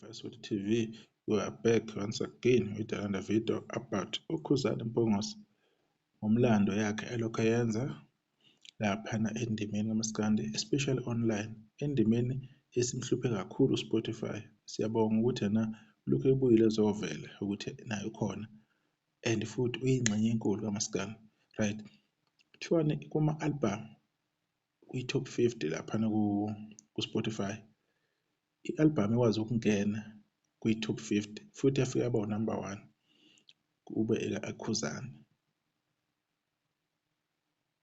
Vicewood TV. We are back once again with another video about uKhuzani Mpungose, ngomlando yakhe elokhu eyenza laphana endimeni kamaskandi, especially online, endimeni esimhluphe kakhulu uSpotify. Siyabonga ukuthi yena ulokhu ebuyile ezovela ukuthi naye ukhona and futhi uyingxenye enkulu kamaskandi, right? Kuthiwani kuma-album kwi-top 50 laphana ku-Spotify, i-album ekwazi ukungena kwi-top 50 futhi yafika yaba u-number 1 kube ekaKhuzani,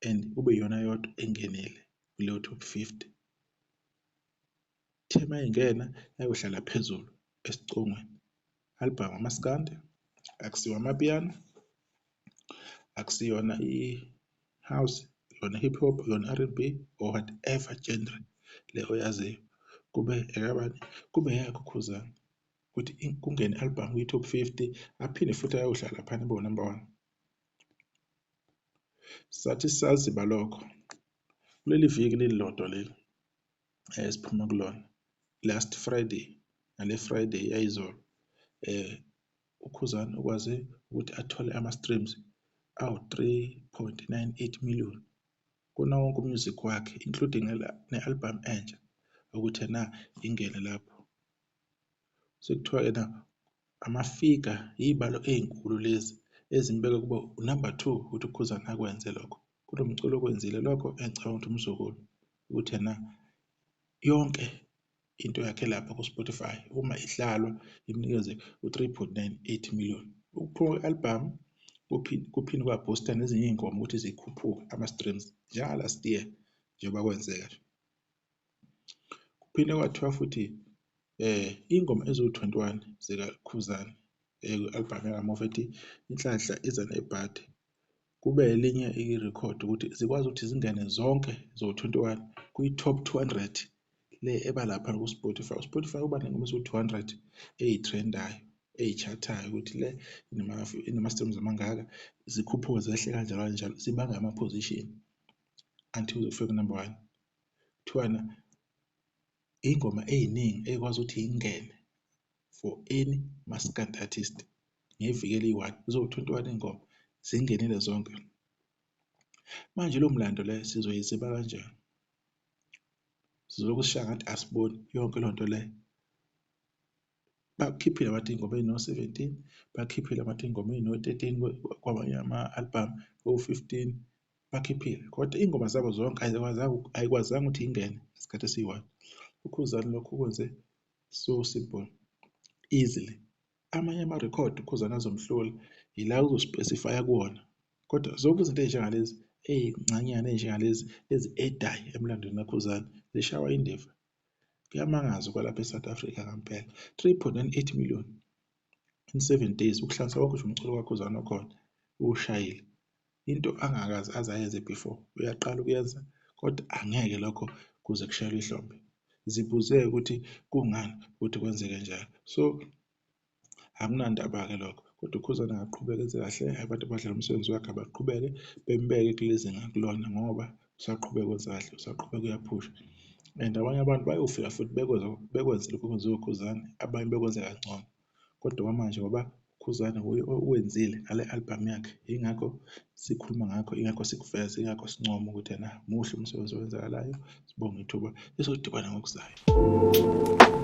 and kube iyona yodwa engenile kuleyo top 50. Ithe mayingena yayohlala phezulu esicongweni. Album amaskandi, akusiwo amapiano, akusiyona i-house, yona hip hop, yona R&B or whatever genre le oyaziyo, kube ekabani? Kube eyakhe uKhuzani, ukuthi kungene i-album kwi-top 50, aphinde futhi ayohlala laphana abe u-number 1. Sathi sisaziba lokho kuleli viki lelilodwa leli esiphuma kulona, last Friday nale Friday yayizolo, uKhuzani ukwaze ukuthi athole ama-streams awu-3.98 million kona wonke umusic wakhe, including ne-album entsha ukuthi ena ingene lapho. Sekuthiwa yena amafika iy'balo ey'nkulu lezi ezimbeka kuba unumber 2 ukuthi uKhuzani akwenze lokho. Kunomculo okwenzile lokho engicabanga ukuthi umzukulu ukuthi yena yonke into yakhe lapha ku-Spotify uma idlalwa imnikeze u-3.98 million. Ukuphuma kwe-album kuphinde kwaboosta nezinye iy'ngoma ukuthi zikhuphuke ama-streams njenga-last year njengoba kwenzeka nje. Kuphinde kwathiwa futhi iy'ngoma eziwu-21 zikaKhuzani kwi-album yakamuva ethi Inhlanhla Iza Nebhadi, kube elinye irekhodi ukuthi zikwazi ukuthi zingene zonke zo-21 kwi-top 200 le eba lapha ku-Spotify. USpotify uba ney'ngoma eziwu-200 ey'threndayo, ey'chathayo ukuthi le inama-streams amangaka, zikhuphuke zehle kanjalo kanjalo, zibanga ama-position until kuze kufike ku-number 1. Kuthiwana iy'ngoma ey'ningi ey'kwazi ukuthi y'ngene for any maskandi artist ngeviki eliyi-1, ziwu-21 iy'ngoma zingenile zonke. Manje lo mlando le sizoyiziba kanjani? Sizolokhu sishaya ngathi asiboni yonke loo nto leyo. Bakhiphile abantu iy'ngoma ey'no-17, bakhiphile abantu iy'ngoma ey'no-13 kwamanye ama-album, o-15 bakhiphile, kodwa iy'ngoma zabo zonke ayikwazanga ukuthi ingene ngesikhathi esiyi-1. UKhuzani lokhu ukwenze so simple, easily. Amanye amarekhodi uKhuzani azomhlola yila uzospecifya kuwona, kodwa zonke izinto ey'njengalezi ey'ncanyana ey'njengalezi ezi-add-ayo emlandweni kaKhuzani zishawa indiva. Kuyamangaza kwalapha e-South Africa ngempela, 3.98 million in 7 days ukuhlanganisa wonke nje umculo kaKhuzani okhona uwushayile. Into angakaze aze ayenze before uyaqala ukuyenza, kodwa angeke lokho kuze kushayelwe ihlombe. Zibuze ukuthi kungani ukuthi kwenzeke njalo. So akunandaba-ke lokho, kodwa uKhuzani angaqhubeka enze kahle, abantu abadlala umsebenzi wakhe abaqhubeke bembeke kuleli zinga akulona ngoba usaqhubeka wenza kahle, usaqhubeka uyaphusha. And abanye abantu bayofika futhi bekwenze lokhu okwenziwa uKhuzani, abanye bekwenze kangcono. Kodwa kwamanje ngoba uKhuzani wuye owenzile ngale album yakhe, yingakho sikhuluma ngakho, yingakho sikuveza, yingakho sincoma ukuthi ena muhle umsebenzi owenzakalayo. Sibonge ithuba, sizodibana ngokuzayo.